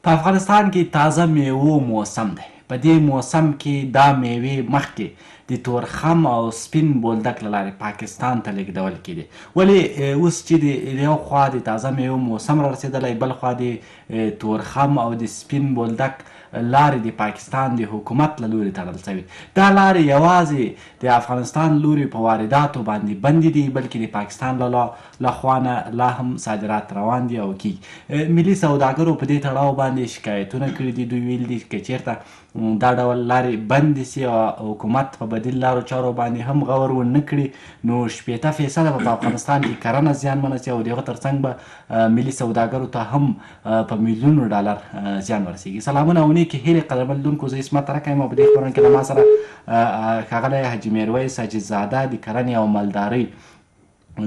په افغانستان کې تازه میوو موسم دی. په دې موسم کې دا میوې مخکې د تورخم او سپین بولدک له لارې پاکستان ته لیږدول کیدې. ولې اوس چې د یو خوا د تازه میوو موسم رارسیدلی، بل خوا د تورخم او د سپین بولدک لارې د پاکستان د حکومت له لوري تړل شوې. دا لارې یوازې د افغانستان لوري په وارداتو باندې بندې دي، بلکې د پاکستان له له خوا نه لا هم صادرات روان دي او کیږي. ملي سوداګرو په دې تړاو باندې شکایتونه کړي دي. دوی ویلي دي که چیرته دا ډول لارې بندې سي او حکومت په بدیل لارو چارو باندې هم غور ونه کړي، نو 60 فیصده به په افغانستان کې کرنه زیانمنه سي او د هغه ترڅنګ به ملي سوداګرو ته هم په میلیونو ډالر زیان ورسیږي. سلامونه او نیکې هیلې قدرمن لیدونکو، زه عصمت ترکه یم او په دې خپرونه کې له ما سره ښاغلی حاجي میرویس حاجي زاده، د کرنې او مالدارۍ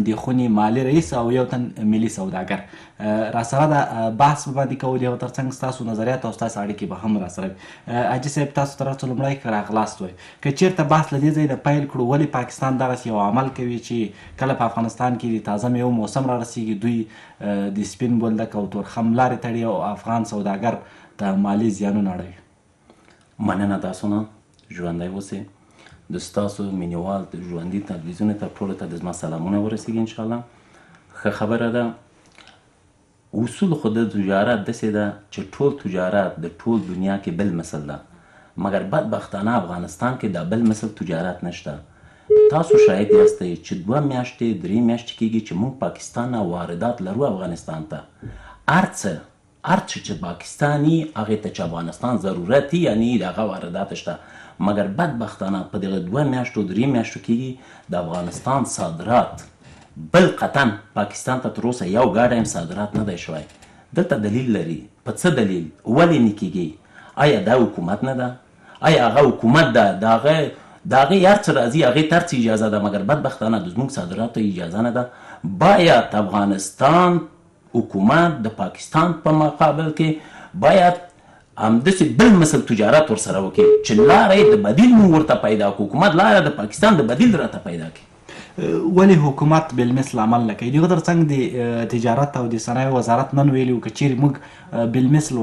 د خونې مالي رئیس، او یو تن ملي سوداګر راسره ده. بحث به باندې کوو، د هغه ترڅنګ ستاسو نظریات او ستاسو اړیکې به هم راسره وي. حاجي صاحب، تاسو ته راڅو لومړی ښه راغلاست وایو. که چیرته بحث له دې ځای نه پیل کړو، ولې پاکستان دغسې یو عمل کوي چې کله په افغانستان کې د تازه میوو موسم رارسیږي، دوی د سپین بولدک او تورخم لارې تړي او افغان سوداګر ته مالي زیانونه اړوي؟ مننه تاسو نه، ژوندی اوسئ. د ستاسو مینوال د ژوندي تلویزیون ته ټولو ته د زما سلامونه ورسیږي انشاءالله. ښه خبره ده. اصول خو د تجارت داسې ده چې ټول تجارت د ټول دنیا کې بل مثل ده، مګر بدبختانه افغانستان کې دا بل مثل تجارت نشته. تاسو شاهد یاستئ چې 2 میاشتې، 3 میاشتې کېږي چې موږ پاکستان نه واردات لرو افغانستان ته. هر څه، هر څه چې پاکستاني هغې ته چې افغانستان ضرورت یعنی د هغه واردات شته، مګر بدبختانه په دغه 2 میاشتو، 3 میاشتو کېږي د افغانستان صادرات بل قطعا پاکستان ته تر اوسه یو ګاډی هم صادرات نه دی شوی. دلته دلیل لري. په څه دلیل؟ ولې نه کېږي؟ آیا دا حکومت نه ده؟ آیا هغه حکومت ده؟ د هغه د هغې هر څه راځي، هغې ته هر څه اجازه ده، مګر بدبختانه د زموږ صادراتو اجازه نه ده. باید افغانستان حکومت د پاکستان په مقابل کې باید همداسې بل مثل تجارت ورسره وکړي چې لاره یې د بدیل موږ ورته پیدا کړو. حکومت لاره د پاکستان د بدیل راته پیدا کړي. ولې حکومت بالمثل عمل نه کوي؟ د هغه ترڅنګ د تجارت او د صنایع وزارت نن ویلي و، که چیرې موږ بالمثل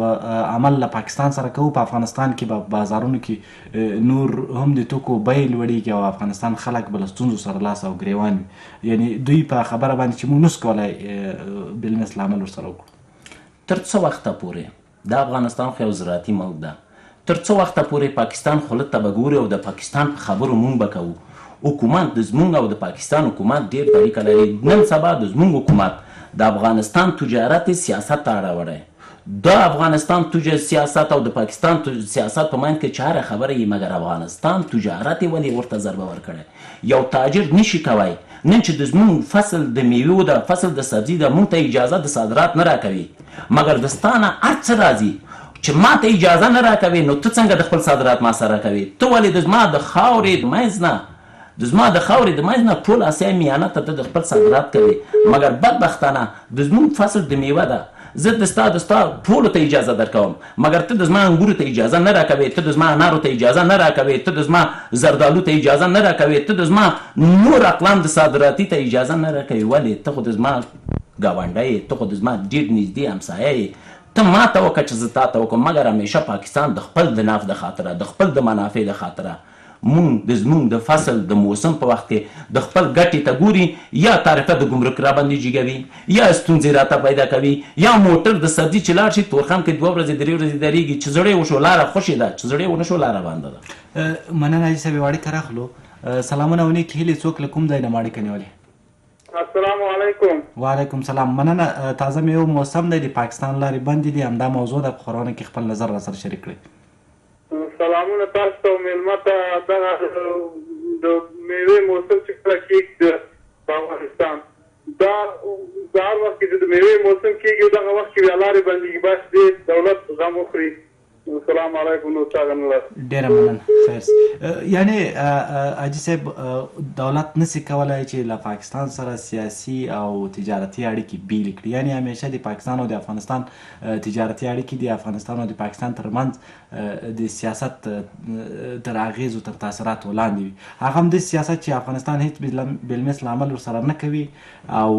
عمل له پاکستان سره کوو، په افغانستان کې به بازارونو کې نور هم د توکو بیې لوړیږي او افغانستان خلک به له ستونزو سره لاس او ګریوان وي. یعنی دوی په خبره باندې چې موږ نشو کولای بالمثل عمل ورسره وکړو. تر څه وخته پورې؟ د افغانستان خو یو زراعتي ملک ده. تر څه وخته پورې پاکستان خوله ته به ګوري او د پاکستان په خبرو مونږ به کوو؟ حکومت د زمونږ او د پاکستان حکومت ډیر طریقه لري. نن سبا د زمونږ حکومت د افغانستان تجارت سیاست ته اړولی. د افغانستان سیاست او د پاکستان سیاست په منځ کې چې هره خبره یي، مګر افغانستان تجارت یې ولې ورته ضربه ورکړی؟ یو تاجر نشي کوی نن چې د زمونږ فصل د میوو ده، فصل د سبزي ده، مونږ ته اجازه د صادرات نه راکوي، مګر د ستا نه هر څه راځي. چې ما ته اجازه نه راکوې، نو ته څنګه د خپل صادرات ما سره کوې؟ ته ولې د زما د خاورې د منځ نه، د زما د خاورې د منځ نه ټول اسیا میانه ته ته د خپل صادرات کوې، مګر بدبختانه د زمونږ فصل د میوه ده، زه د ستا ټولو ته اجازه درکوم، مګر ته د زما انګورو ته اجازه نه راکوې، ته د زما انارو ته اجازه نه راکوې، ته د زما زردالو ته اجازه نه راکوې، ته د زما نور اقلام د صادراتي ته اجازه نه راکوې. ولې؟ ته خو د زما ګاونډی یې، ته خو د زما ډېر نږدې همسایه یې. ته ما ته وکړه چې زه تا ته وکړم، مګر همیشه پاکستان د خپل د نف د خاطره، د خپل د منافع د خاطره مونږ د زمونږ د فصل د موسم په وخت کې د خپل ګټې ته ګوري. یا تعرفه د ګمرک را باندې جګوي، یا ستونزې راته پیدا کوي، یا موټر د سبزي چې لاړ شي تورخم کې 2 ورځې، 3 ورځې درېږي. چې زړه یې وشو لاره خوشې ده، چې زړه یې ونه شو لاره بنده ده. مننه حاجي صاحب، یوه اړیکه راخلو. سلامونه او نیکې هیلې، څوک له کوم ځای نه مو اړیکه نیولې؟ السلام علیکم. وعلیکم سلام، مننه. تازه میوو موسم دی، د پاکستان لارې بندې دي، همدا موضوع ده. په خپرونه کې خپل نظر راسره شریک کړئ. سلامونه تاسو ته او میلمه ته. دغه د میوې موسم چې کله کېږي د افغانستان، دا د هر وخت کې چې د میوې موسم کېږي، دغه وخت کې بیا لارې بندېږي. باید دې دولت غم وخوري. سلام علیکم نور څه نه لرم. ډیره مننه، خیر سي. یعنی حاجي صاحب، دولت نسی کولای چې له پاکستان سره سیاسي او تجارتي اړیکې بیلې کړي، یعنی همیشه د پاکستان او د افغانستان تجارتي اړیکې د افغانستان او د پاکستان ترمنځ د سیاست تر اغیزو تر تاثیراتو لاندې وي، هغه هم د سیاست چې افغانستان هیڅ بالمثل عمل ورسره نه کوي او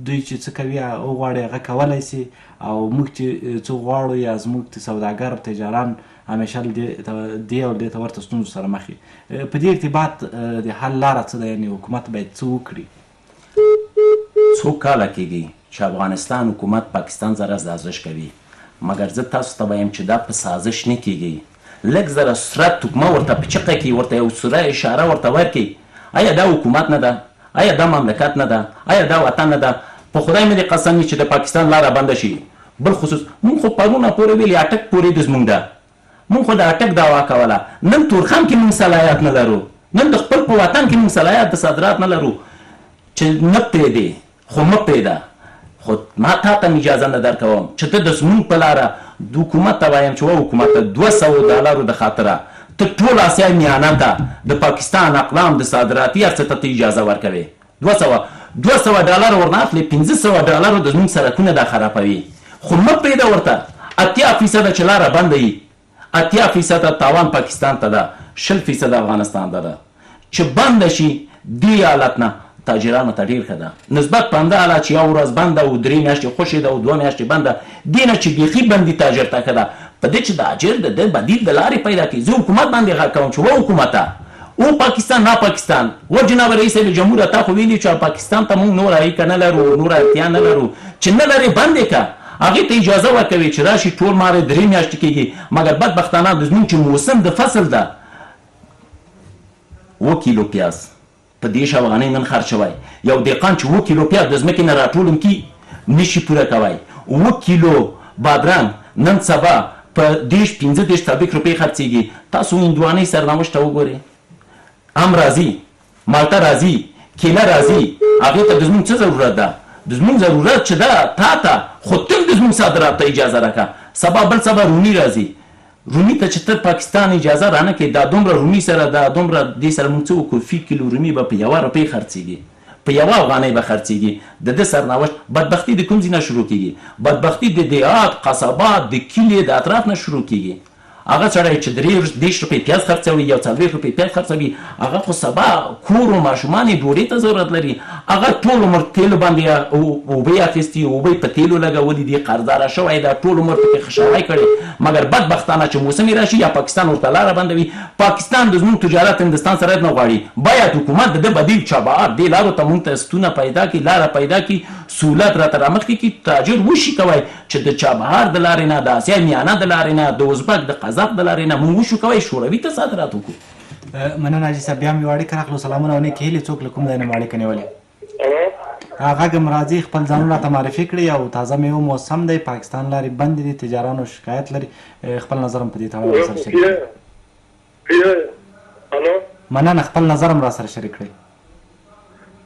دوی چې څه کوي او غواړي هغه کولای سي، او موږ چې څه غواړو یا زموږ سوداګر تجاران همیشه له دې او دې ته ورته ستونزو سره مخ وي. په دې ارتباط د حل لاره څه ده، یعنې حکومت باید څه وکړي؟ څو کاله کېږي چې افغانستان حکومت پاکستان سره سازش کوي، مګر زه تاسو ته وایم چې دا په سازش نه کېږي. لږ زره سره تکمه ورته په چقه کې ورته یو سره اشاره ورته ورکړي. ایا دا حکومت نه ده؟ ایا دا مملکت نه ده؟ ایا دا وطن نه ده؟ په خدای مې دې قسم وي چې د پاکستان لاره بنده شي. بل خصوص مونږ خو پرونه پورې ویلې اټک پورې د زمونږ ده، مونږ خو د اټک دعوا کوله. نن تورخم کې مونږ صلاحیت نه لرو، نن د خپل په وطن کې مونږ صلاحیت د صادرات نه لرو چې نه پرېږدې، خو مه پرېږده. خو ما تا ته هم اجازه نه درکوم چې ته د زمونږ په لاره د حکومت ته وایم چې وه حکومت ته 200 ډالرو د خاطره ته ټول اسیا میانه ته د پاکستان اقلام د صادراتي هر څه ته ته اجازه ورکوې. 200 ډالر ورنه اخلې، 500 ډالرو د زمونږ سرکونه دا خرابوي. خو مه پرېږده ورته 80% چې لاره بنده وي، 80% تاوان پاکستان ته ده، 20% افغانستان ته ده. چې بنده شي دې حالت نه تاجرانو ته ډېر ښه ده، نسبت په همدا حالت چې یو ورځ بنده او 3 میاشتې خوشې ده او 2 میاشتې بنده، دې نه چې بیخي بندي تاجر ته ښه ده. په دې چې تاجر د ده بدیل د لارې پیدا کړي. زه حکومت باندې غږ کوم چې وه حکومته، او پاکستان نا پاکستان، و جناب رئیس صاحب جمهور، تا خو ویلي چې پاکستان ته مونږ نور اړیکه نه لرو، نور اړتیا نه لرو، چې نه لرې بند یې کړه. هغې ته اجازه ورکوي چې راشي ټول مارې 3 میاشتې کېږي، مګر بدبختانه د زمونږ چې موسم د فصل ده 7 کیلو پیاز په 30 افغانۍ نن خرڅ شوی. یو دهقان چې 7 کیلو پیاز د ځمکې نه راټولم کی نشي پوره کوی. 7 کیلو بادرنګ نن سبا په 30 35 40 روپۍ خرڅېږي. تاسو هندوانې سرنوشت ته وګورئ، ام راځي، مالټه راځي، کیله راځي، هغې ته د زمونږ څه ضرورت ده؟ د زمونږ ضرورت چې ده تا ته خو تل د زمونږ صادرات ته اجازه راکړه. سبا بل سبا رومي راځي، رومي ته چې ته پاکستان اجازه رانه کړې، دا دومره رومي سره دا دومره دې سره مونږ څه وکړو؟ فی کیلو رومي به په 1 روپۍ خرڅېږي، په 1 افغانۍ به خرڅېږي. د ده سرنوشت بدبختي د کوم ځای نه شروع کېږي؟ بدبختي د دیهات، قصبات، د کلي د اطراف نه شروع کېږي. هغه سړی چې 33 روپۍ پیاز خرڅوي یا 40 روپۍ پیاز خرڅوي، هغه خو سبا کور او ماشومان یې ډوډۍ ته ضرورت لري. هغه ټول عمر تیلو باندې اوبه یې اخیستي، اوبه یې په تیلو لګولي دي، قرضداره شوی ده، ټول عمر پکې خشاوی کړی. مګر بدبختانه چې موسم یې راشي یا پاکستان ورته لاره بندوي. پاکستان د زموږ تجارت هندوستان سره نه غواړي. باید حکومت د ده بدیل چابهار دې لارو ته مونږ ته ستونه پیدا کړي، لاره پیدا کړي، سهولت راته رامخکې کړي، تاجر وشي کوی چې د چابهار د لارې نه، د اسیا میانه د لارې نه، د ازبک د قزاق د لارې نه مونږ وشو کوی شوروي ته صادرات وکړو. مننه حاجي صاحب، بیا هم یوه اړیکه راغلو. سلامونه او نیکې هیلې. څوک له کوم ځای نه مو اړیکه نیولې؟ غږ هم راځي، خپل ځانونه راته معرفي کړئ. او تازه میوه موسم دی، پاکستان لارې بندې دي، تجارانو شکایت لري، خپل نظر هم په دې تړاو راسره شریک کړئ. مننه، خپل نظر هم راسره شریک کړئ.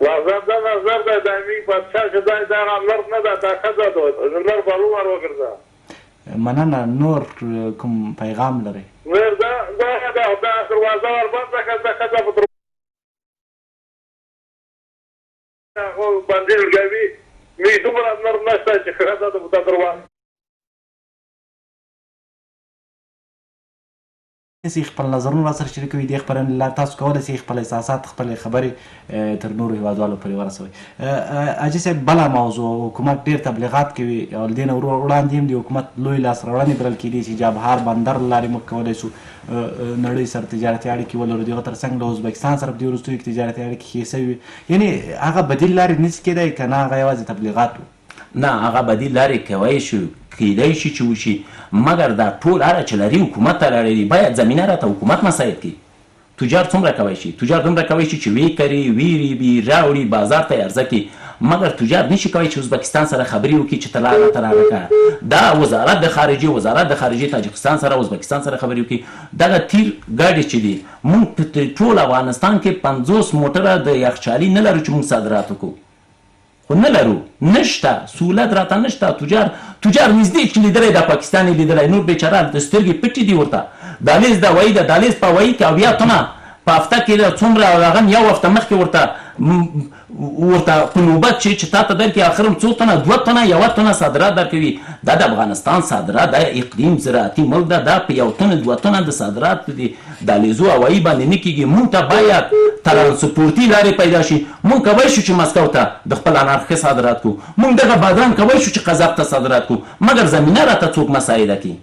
نظر دا نظر دی، دا امیر بادشاه چې دی دا نر نه ده، دا ښځه ده، نر بالو ور وګرځه. مننه، نور کوم پیغام لرئ؟ نور دا دا دا دروازه ور بنده کړه، دا ښځه په دروازه باندې لګوي، مې دومره نر نشته چې ښځه ده دروازه. سي خپل نظرونه را سره شریکوي. دې خپرونې له لارې تاسو کولی سئ خپل احساسات، خپلې خبرې تر نورو هیوادوالو پورې ورسوئ. حاجي صاحب، بله موضوع، حکومت ډېر تبلیغات کوي او له دې نه وړاندې هم د حکومت لوی لاس راوړنې بلل کېدې چې جابهار بندر له لارې موږ کولی شو نړۍ سره تجارتي اړیکې ولرو. د هغه ترڅنګ له ازبکستان سره په دې وروستیو کې تجارتي اړیکې ښې شوې وې. یعنې هغه بدیل لارې نه شي کېدای که نه هغه یوازې تبلیغات وو؟ نه، هغه بدیل لارې کوی شو، کیدای شي چې وشي، مګر دا ټول هره چې لري حکومت ته لري، باید زمینه راته حکومت مساعد کړي. تجار څومره کوی شي؟ تجار دومره کوی شي چې ویې کري، ویې ریبي، راوړي، بازار ته یې عرضه کړي، مګر تجار نشي کوی چې ازبکستان سره خبرې وکړي چې ته لار راته راکړه. دا وزارت د خارجې، وزارت د خارجې تاجکستان سره، ازبکستان سره خبرې وکړي. دغه تیر ګاډي چې دي، موږ په ټول افغانستان کې 50 موټره د یخچالي نه لرو چې موږ صادرات وکړو. خو نه لرو، نشته، سهولت راته نشته، تجار تجار نږدې چې لیدلی دا پاکستان یې لیدلی، نور بیچاره د سترګې پټې دي ورته. دالیز د هوایي ده، دالیز په هوایي کې 70 تنه په هفته کې ده، څومره او هغه هم یو هفته مخکې ورته ورته په نوبت چې چې تاته درکړي، اخر هم څو تنه، 2 تنه، 1 تنه صادرات درکوي. دا د افغانستان صادرات، دا اقلیم زراعتي ملک ده، دا په 1 تن 2 تنه د صادرات د دهلیزو هوایي باندې نه کېږي. مونږ ته باید ترانسپورتي لارې پیدا شي. مونږ کوی شو چې مسکو ته د خپل انار ښه صادرات کړو، مونږ دغه بادرنګ کوی شو چې قزاق ته صادرات کړو، مګر زمینه راته څوک مساعده کړي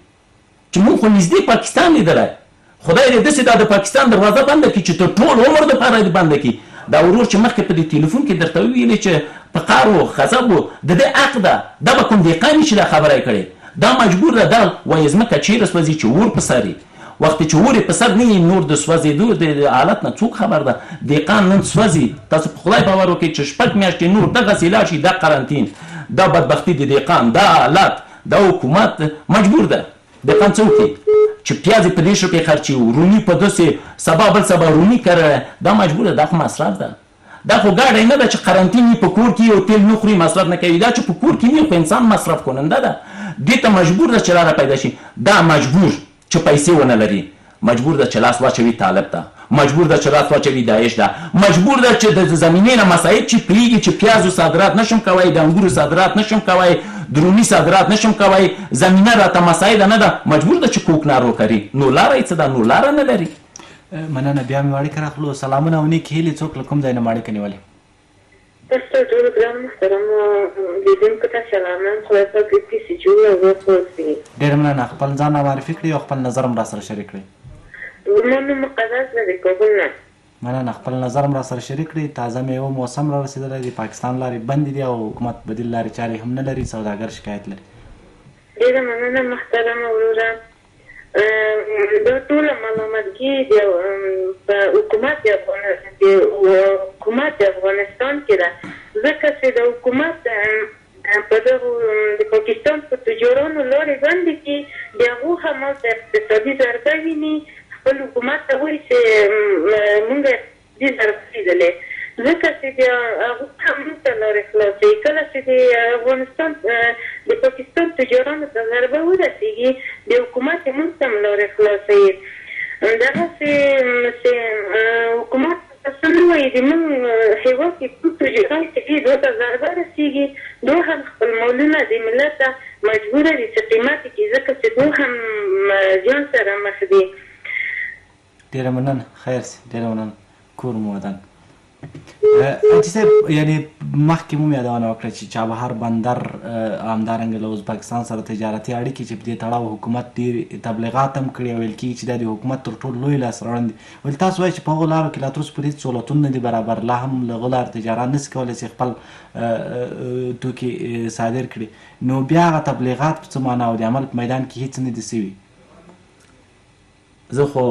چې مونږ خو نږدې پاکستان لیدلی. خدای دې داسې دا د پاکستان دروازه بنده کړي چې تر ټول عمر دپاره دې بنده کړي. دا ورور چې مخکې په دې تیلفون کې درته وویلې چې په قار و غضب و، د ده حق ده، دا به کوم دهقان وي چې دا خبره یې کړې، دا مجبور ده، دا وایي ځمکه چېرې سوځي چې اور په سر وي، وخت چې اور یې په سر نه وي نور د سوځېدو د حالت نه څوک خبر ده. دهقان نن سوځي، تاسو په خدای باور وکړئ چې 6 میاشتې نور دغسې لاړ شي، دا قرنطین، دا بدبختي د دهقان، دا حالت، دا حکومت مجبور ده. دهقان څه وکړي چې پیاز یې په 30 روپۍ خرڅي، رومي په داسې سبا بل سبا رومي کرلی، دا مجبور ده، دا خو مصرف ده، دا خو ګاډی نه ده چې قرنطین وي په کور کې او تیل نه خوري مصرف نه کوي، دا چې په کور کې نه خو انسان مصرف کننده ده، دې ته مجبور ده چې لاره پیدا شي. دا مجبور چې پیسې ونه لري، مجبور ده چې لاس واچوي طالب ته، مجبور ده چې لاس واچوي داعش ته، مجبور ده چې د زمینې نه مساعد چې پوهېږي چې پیازو صادرات نشم کوی، د انګورو صادرات نشم کوی، د رومي صادرات نشم کوی، زمینه راته مساعده نه ده، مجبور ده چې کوکنار وکري. نو لاره یې څه ده؟ نو لاره نه لري. مننه، بیا مې اړیکه راخلو. سلامونه او نیکې هیلې. څوک له کوم ځای نه مو اړیکه نیولې؟ تاسو ټولو ګرانو محترمو لیدونکو ته سلامونه، خدای پاک دې تاسې جوړ او روغ اوسئ. ډېره مننه، خپل ځان را معرفي کړئ او خپل نظر هم راسره شریک کړئ. زما نوم مقدس ده د کابل نه. مننه، خپل نظر هم راسره شریک کړئ. تازه میوه موسم را رسېدلی دی، پاکستان لارې بندې دي او حکومت بدیل لارې چارې هم نه لري، سوداګر شکایت لري. ډېره مننه محترمه وروره. دا ټوله ملامتګي د په حکومت د حکومت د افغانستان کې ده، ځکه چې د حکومت په دغو د پاکستان په تجارانو لارې بندې کړي، د هغو هم هلته اقتصادي ضربه ویني، خپل حکومت ته وایي چې مونږ دې ضربه لیدلې، ځکه چې بیا هغوی هم موږ ته لارې خلاصوي. کله چې د افغانستان د پاکستان تجارانو ته ضربه ورسېږي، د حکومت یې موږ ته هم لارې خلاصوي. دغسې چې حکومت څه نه وایي، د موږ هېواد کې کوم تجاران چې دي دوی ته ضربه رسېږي، دوی هم خپل مالونه د ملت ته مجبوره دي چې قیمت یې کړي، ځکه چې دوی هم زیان سره مخ دي. ډیره مننه، خیر سي. ډیره مننه، کور مو ودان. حاجي صاحب، یعنی مخکې مو یادونه وکړه چې چابهار بندر همدارنګه له ازبکستان سره تجارتي اړیکې چې په دې تړاو حکومت ډېر تبلیغات هم کړي او ویل کېږي چې دا د حکومت تر ټولو لوی لاسته راوړنې دي، ولې تاسو وایئ چې په هغو لارو کې لا تر اوسه پورې هېڅ سهولتونه نه دي برابر، لا هم له هغو لارو تجاران نه سي کولی چې خپل توکي صادر کړي، نو بیا هغه تبلیغات په څه معنا او د عمل په میدان کې هېڅ نه دي سوي؟ زه خو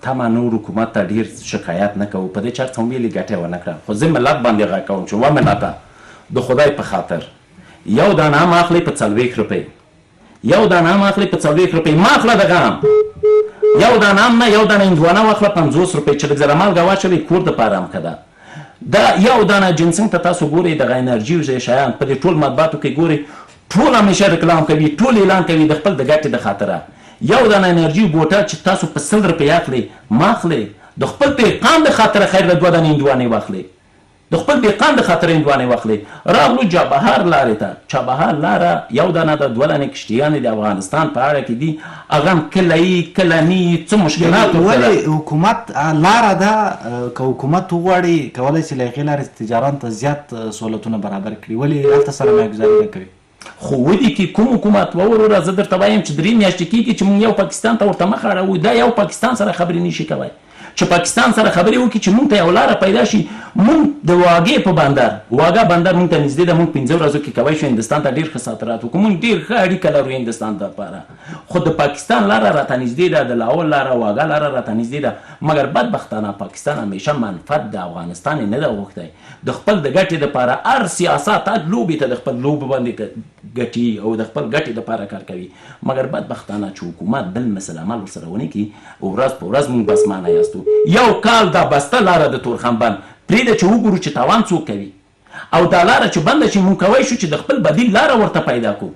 تمه نور حکومت ته ډیر شکایت نه کوو، په دې چرته هم ویلي ګټه یې ونه کړه، خو زه ملت باندې غږ کوم چې وه ملته د خدای په خاطر یو دانه هم اخلئ په 40 روپۍ، یو دانه هم اخلئ په 40 روپۍ، مه اخله دغه هم، یو دانه هم نه، یو دانه هندوانه واخله 50 روپۍ چې لږ ذره مالګه واچوې کور دپاره هم ښه ده. دا یو دانه جنسنګ ته تاسو ګورئ، دغه انرژي او شیان په دې ټول مطبوعاتو کې ګورئ، ټول همیشه رکلام کوي، ټول اعلان کوي د خپل د ګټې د خاطره. یو دانه انرژي بوټل چې تاسو په 100 روپۍ اخلئ، مه اخلئ، د خپل دهقان د خاطره خیر له 2 دانې هندوانې واخلئ، د خپل دهقان د خاطره هندوانې واخلئ. راغلو چابهار لارې ته، چابهار لاره یو دانه ده، 2 دانې کښتیانې د افغانستان په اړه کې دي، هغه هم کله یي کله نه یي، څه مشکلات ورته ولې حکومت لاره ده، که حکومت وغواړي کولی شي له هغې لارې تجاران ته زیات سهولتونه برابر کړي، ولې هلته سرمایه ګذاري نه کوي؟ خو ودې کې کوم حکومت وه وروره، زه درته وایم چې 3 میاشتې کېږي چې مونږ یو پاکستان ته ورته مخ اړوو، دا یو پاکستان سره خبرې نشي کوی، چې پاکستان سره خبرې وکړي چې مونږ ته یو لاره پیدا شي. مونږ د واګې په بندر، واګه بندر مونږ ته نږدې ده، مونږ 5 ورځو کې کوی شو هندوستان ته ډېر ښه صادرات وکړو، مونږ ډېر ښه اړیکه لرو هندوستان لپاره، خو د پاکستان لاره راته نږدې ده، د لاهور لاره، واګه لاره راته نږدې ده، مګر بدبختانه پاکستان همیشه منفعت د افغانستان یې نه ده غوښتی، د خپل د ګټې لپاره هر سیاست هر لوبې ته د خپل لوبو باندې ګټي او د خپل ګټې لپاره کار کوي، مګر بدبختانه چې حکومت بل مثل عمل ورسره ونه کړي، ورځ په ورځ موږ بسمانه یاستو. یو کال دا بسته لاره د تورخم بند پرېږده چې وګورو چې تاوان څوک کوي. او دا لاره چې بنده شي، مونږ کوی شو چې د خپل بدیل لاره ورته پیدا کړو.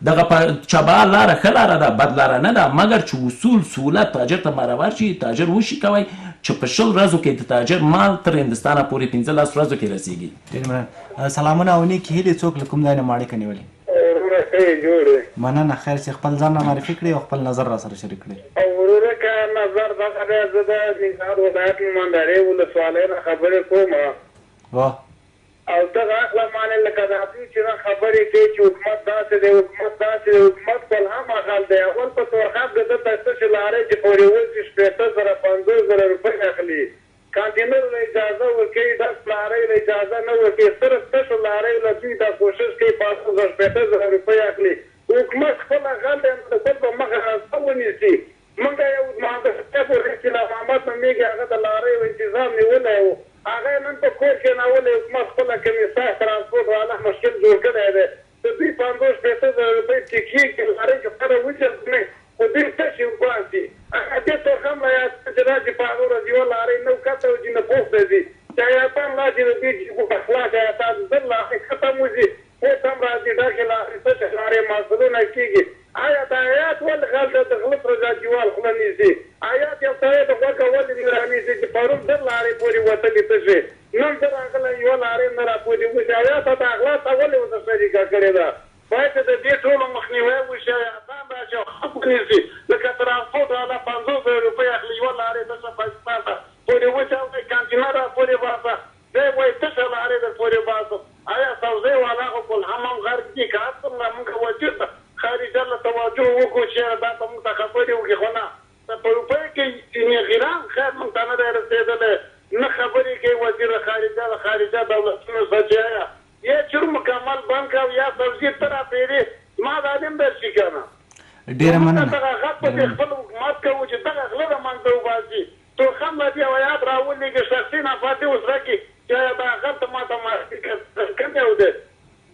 دغه په چابهار لاره ښه لاره ده، بد لاره نه ده، مګر چې اصول سهولت تاجر ته برابر شي، تاجر وشي کوی چې په 20 ورځو کې د تاجر مال تر هندوستانه پورې 15 ورځو کې رسیږي. ډېر مننه. سلامونه او نیکې هیلې. څوک له کوم ځای نه مو اړیکه نیولې؟ وروره ښه یې جوړ یې؟ مننه، خیر سي. خپل ځان را معرفي کړئ او خپل نظر راسره شریک کړئ. وروره که نظر دغه دی، زه د ننګرهار ولایت مومندرې ولسوالۍ نه خبرې کوم. واه. او دغه اخله معنی لکه دا دوی چې نن خبرې کوي چې حکومت داسې دی، حکومت داسې دی، حکومت خپل هم غل دی. اول په تورخم کې دلته تشې لارۍ چې پورې وځي 60 زره 50 زره روپۍ اخلي، کانتینرو له اجازه ورکوي، ډک لارۍ له اجازه نه ورکوي، صرف تشو لاریو له دوی دا کوشش کوي 50 60 زره روپۍ اخلي. حکومت خپله غل دی، نو د بل په مخه څه ونیسي؟ مونږ یو مهندس صاحب وو چې محمد نومېږي، هغه د لاریو انتظام نیولی و، هغه یې نن په کور کېنولی. حکومت خپله کمیسار ترانسپورټ والا مشکل جوړ کړی دی. د دوی 50 60 زره روپۍ ټیکیږي لارۍ چې سره وچلوي، خو دوی تشې وباسي. هغه دې تورخم له یاد چې راشي، په هغه ورځ یوه لارۍ نه کښته وځي نه پورته ځي، چې حیاتان راشي د دوی جیبونه خلاص، حیاتان 100 لارۍ ختم وځي، اوس هم راځي ډکې لارۍ، تشې لارۍ محصولونه کېږي. آیا دا حیات ولې غل دی؟ د غله سره دا دیوال خوله نیسي. حیات یو سړی د غوږه ولې نه رانیسي چې پرون 100 لارۍ پورې وتلې تشې، نن زه راغلی یوه لارۍ نه راپورې وځي؟ حیاته دا غلا تا ولې ورته شریکه کړې ده؟ باید چې د دې ټولو مخنیوی وشي او حیاتان راشي او خلک ونیسي. لکه ترانسپورټ والا 50 زره روپۍ اخلي، یوه لارۍ تشه پاکستان ته پورې وځي او وایي کانتینر راپورې باسه، دی وایي تشه لارۍ در پورې باسم. آیا سوزۍ والا خو کل هم هم غرق دي. که هر څومره موږ وزیر ته خارجه له توجه وکړو چې یاره دا ته موږ ته خبرې وکړي، خو نه، په روپۍ کې یعنې غیران خیر موږ ته نه دی رسېدلی. نه خبرې کوي وزیر خارجه د خارجه دولتونو سره چې آیا یا چور مکمل بند کړه او یا سبزي ته راپېرې زما دا نیم درشي که نه. ډېره موږ مننه. دغه غږ په دې خپل حکومت کوو چې دغه غله له منځه وباسي، تورخم له دې ویاد راولېږي، شخصي نفر دې ورسره کړي چې آیا دا غل ته ما ته معرفي کړه. کوم یو دی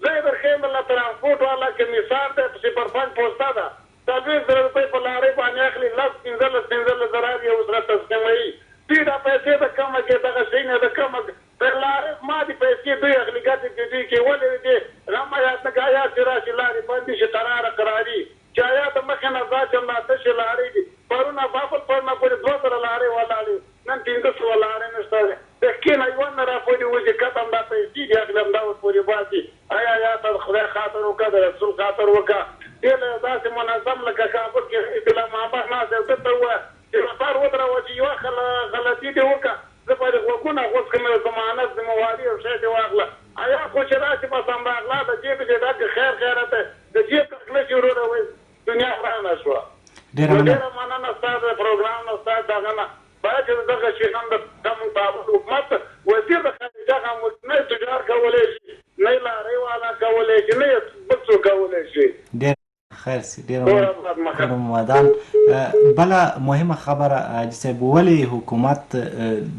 زه یې درښیم. له ترانسپورټ والا کمیسار دی، په سپرفنګ پوسته ده، 40 زره روپۍ په لارۍ باندې اخلي، لس 15 15 زره یې ورسره تسلیموي. دوی دا پیسې د کومه کې دغه شیونه د کومه تر لارې ما دي پیسې دوی اخلي، ګټې دې دوی کې ولې دې غمه یاد نه که آیا چې راشي لارې بندې شي قراره قراري چې آیا د مخې نه ځا چې همدا تشې لارۍ دي. پرونه بابل پرونه پورې 2000 لارۍ ولاړې، نن 500 لارۍ نشته دی، د ښکې نه یوه نه راپورې وځي، کته همدا پیسې دي اخلي، همدا ورپورې باسي. آیا یا ته د خدای خاطر وکړه، د رسول خاطر وکړه، دې له یو داسې منظم لکه کابل کې اطلاع محمد ناست دی، ده ته ووایه چې موټر ودروه، چې یوه غلطي دې وکړه زه به دې غوږونه غوڅ کړم، یو ضمانت ذمه واري او شی دې واخله. آیا خو چې راشي بس همدا غلا د جیب دې ډک، خیر خیرت دی، د جیب ډک نه شي وروره وایي دنیا ورانه شوه. ډېره مننه. ډېره مننه ستا د پروګرام نه، ستا دغه نه. باید چې دغه شي هم د زموږ کابل حکومت وزیر د خارجه هم نه تجار کولی شي، نه لارۍ والا کولی شي، نه یې بل څوک کولی شي. ډېر خیر سي، ډېره مننه ودان. بله مهمه خبره حاجي صاحب، ولې حکومت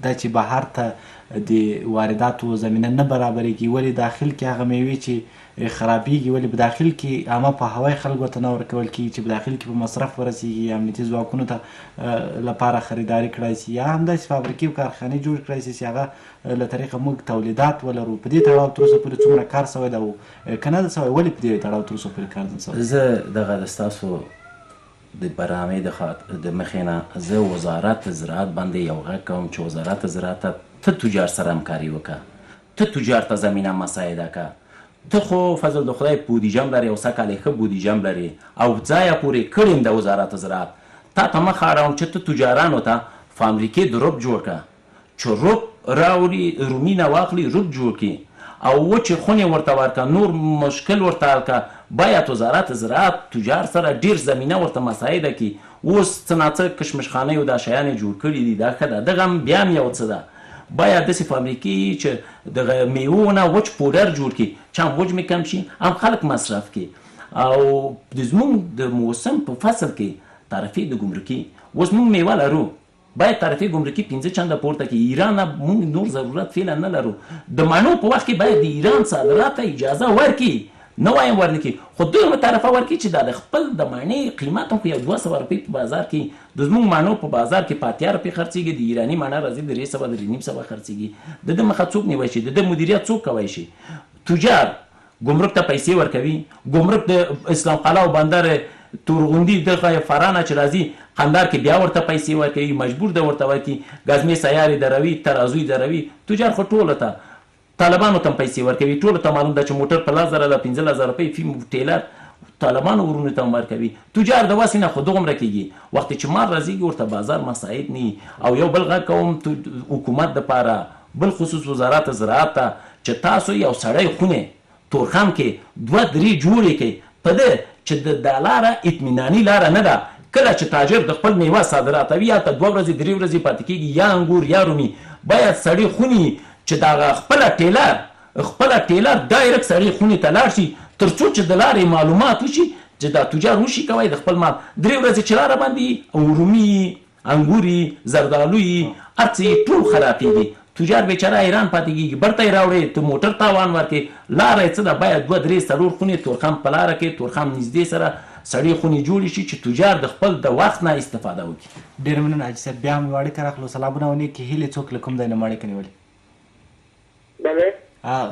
دا چې بهر ته د وارداتو زمینه نه برابرېږي، ولې داخل کې هغه میوې چې خرابېږي، ولې په داخل کې عامه په هوای خلکو ته نه ورکول کېږي چې په داخل کې په مصرف ورسېږي، امنیتي ځواکونو ته لپاره خریداري کړای شي، یا همداسې فابریکې او کارخانې جوړ کړای شي چې هغه له طریقه موږ تولیدات ولرو؟ په دې تړاو تر اوسه پورې څومره کار شوی دی او که نه ده شوی، ولې په دې تړاو تر اوسه پورې کار نه شوی؟ زه دغه د ستاسو د برنامې د مخې نه زه وزارت زراعت باندې یو غږ کوم چې وزارت زراعت ته تجار سره همکاري وکړه، ته تجار ته زمینه مساعده که. ته خو فضل د خدای بودیجه هم لرې او سږکال یې ښه بودیجه هم لرې او ځایه پورې کړې هم د وزارت زراعت تا ته مخه اړوم چې ته تجارانو ته فابریکې د رب جوړ کړه چې رب راوړي، رومي نه واخلي، رب جوړ کړي او وچې خونې ورته ورکړه، نور مشکل ورته حل کړه. باید وزارت زراعت تجار سره ډېر زمینه ورته مساعده کړي. اوس څه ناڅه کشمشخانه او دا شیان یې جوړ کړي دي، دا ښه ده، دغه هم بیا هم یو څه ده. باید داسې فابریکې وي چې دغه میوو نه وچ پوډر جوړ کړي چې هم وجمې کم شي هم خلک مصرف کړي. او د زموږ د موسم په فصل کې تعرفې د ګمرکي، اوس موږ میوه لرو، باید تعرفې ګمرکي 5 چنده پورته کړي. ایران نه موږ نور ضرورت فعلا نه لرو. د مڼو په وخت کې باید د ایران صادرات ته اجازه ورکړي. نه وایم ورنکړي خو دومره تعرفه ورکړي چې دا د خپل د مڼې قیمت هم خو یو 200 روپۍ په بازار کې د زموږ مڼو په بازار کې په 80 روپۍ خرڅېږي، د ایراني مڼه راځي 300 350 خرڅېږي. د ده مخه څوک نیوی شي؟ د ده مدیریت څوک کوی شي؟ تجار ګمرک ته پیسې ورکوي، ګمرک د اسلام قلعه او بندر تورغوندي دغه فراه نه چې راځي قندهار کې بیا ورته پیسې ورکوي، مجبور ده ورته ورکړي، ګزمې سیارې دروي، ترازوی دروي، تجار خو ټولو ته طالبانو ته هم پیسې ورکوي، ټولو ته معلوم ده چې موټر په 10,000 ده 15,000 روپۍ فی ټیلر طالبانو ورونو ته هم ورکوي، تجار د وسې نه خو دغومره کیږي، وخت چې مال راځیږي ورته بازار مساعد نه او یو بل غږ کوم حکومت دپاره بل خصوص وزارت زراعت ته چې تاسو یو سړی خونې تورخم کې دوه درې جوړې کړئ په ده چې د دا لاره اطمیناني لاره نه ده کله چې تاجر د خپل میوه صادراتوي هلته دوه ورځې درې ورځې پاتې کیږي یا انګور یا رومي باید سړې خونې چې دغه خپله ټیلر خپله ټیلر ډایرک سړې خونې ته لاړ شي تر څو چې د لارې معلومات وشي چې دا تجار وشي کوی د خپل مال درې ورځې چې لاره باندې رومي انګور یی زردالو یی هر څه یی ټول خرابیږي تجار بیچاره حیران پاتې کیږي برته یی راوړی ته موټر تاوان ورکړي لاره یی څه ده باید دوه درې څلور خونې تورخم په لاره کې تورخم نږدې سره سړې خونې جوړې شي چې تجار د خپل د وخت نه استفاده وکړي. ډېره مننه حاجي صاحب بیا هم یوه اړیکه راخلو سلامونه او نیکې هیلې څوک له کوم ځای نه مو اړیکه نیولې؟ بله.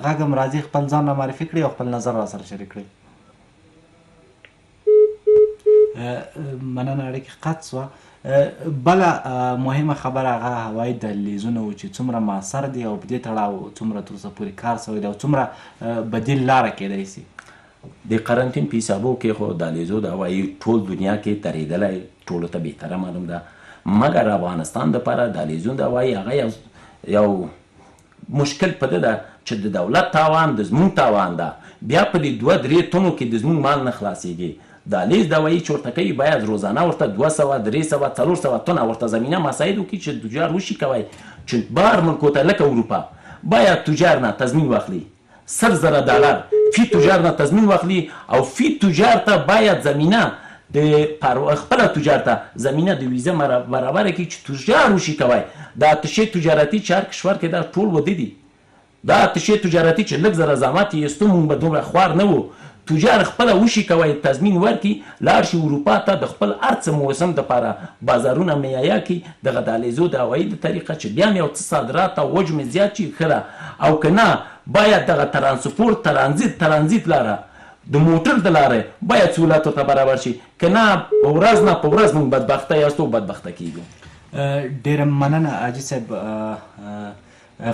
غږ هم راځي خپل ځان را معرفي کړئ او خپل نظر راسره شریک کړئ. مننه اړیکه قطع سوه. بله مهمه خبره هغه هوایي دهلیزونه وو چې څومره موثر دي او په دې تړاو څومره تر اوسه پورې کار سوی دی او څومره بدیل لاره کېدای سي. د قرنطین په حسابو کې خو دهلیزو د هوایي ټول دنیا کې درېدلی ټولو ته بهتره معلوم ده مګر افغانستان دپاره دهلیزون د هوایي هغه یو یو مشکل په ده ده چې د دولت تاوان د زمونږ تاوان ده بیا په دې دوه درې تنو کې د زمونږ مال نه خلاصیږي دهلیز دوایی چې ورته کوي باید روزانه ورته 200 300 400 تنه ورته زمینه مساعد وکړي چې تجار وشي کوی چې بار ملکو ته لکه اروپا باید تجار نه تضمین واخلي 100,000 ډالر فی تجار نه تضمین واخلي او فی تجار ته باید زمینه د خپله تجار ته زمینه د ویزه برابره کړي چې تجار وشي کوی دا اتشې تجارتي چې هر کشور کې دا ټول وده دي دا اتشې تجارتي چې لږ زره زحمت یې ایستو مونږ به دومره خوار نه وو تجار خپله وشي کوی تضمین ورکړي لاړ شي اروپا ته د خپل هر څه موسم دپاره بازارونه مهیا کړي دغه دهلیزو د هوایي د طریقه چې بیا مې یو څه صادرات او وجم زیات شي ښه ده او که نه باید دغه ترانسپورت ترانزیت ترانزیت لاره د موټر د لارې باید سهولت ورته برابر شي که نه په ورځ نه په ورځ مونږ بدبخته یاستو او بدبخته کیږو. ډیره مننه حاجي صاحب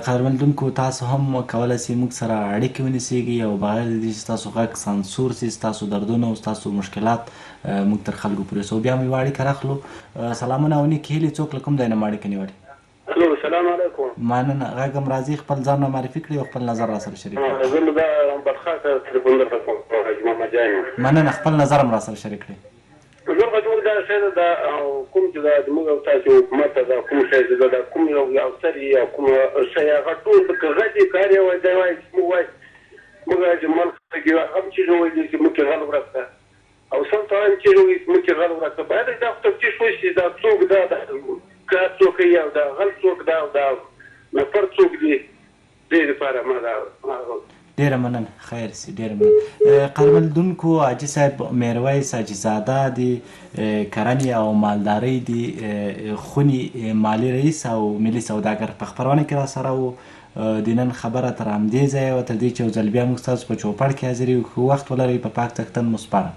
قدرمن لیدونکو تاسو هم کولای شئ موږ سره اړیکې ونیسیږئ او بغیر د دې چې ستاسو غږ سانسور شي ستاسو دردونه او ستاسو مشکلات موږ تر خلکو پورې رسوو. بیا مو یوه اړیکه راخلو. سلامونه او نیکې هیلې څوک له کوم ځای نه مو اړیکه نیولې؟ الو سلام علیکم. مننه غږ هم راځي خپل ځان را معرفي کړئ او خپل نظر راسره شریک کړئ. زه له بلخا څخه تلیفون درته کوم حاجي محمد جان یم. مننه خپل نظر هم راسره شریک کړئ. زه خو موږ دا شی ده دا کوم چې دا زموږ او تاسو حکومت ته دا کوم شی چې ده دا کوم یو افسر یا کوم شی هغه ټول که غل دي که هر یو دی وایي چې موږ وایي موږ چې ملک کې هغه هم چیغې وهلي چې موږ کې غل ورک ده او سم ته وایم چیغې وهي چې موږ کې غل ورک ده باید دا خو تفتیش وشي چې دا څوک ده دا کار څوک کوي او دا غل څوک ده او دا نفر څوک دي دې لپاره ما دا ډیره مننه خیر سي ډیره مننه قدرمن لیدونکو حاجي صاحب میرویس حاجي زاده د کرنې او مالدارۍ د خونې مالي رئیس او ملي سوداګر په خپرونه کې راسره وو. د نن خبره تر همدې ځایه وه، تر دې چې یو ځل بیا موږ ستاسو په چوپړ کې حاضر یو. ښه وخت ولرئ، په پاک څښتن مو سپارم.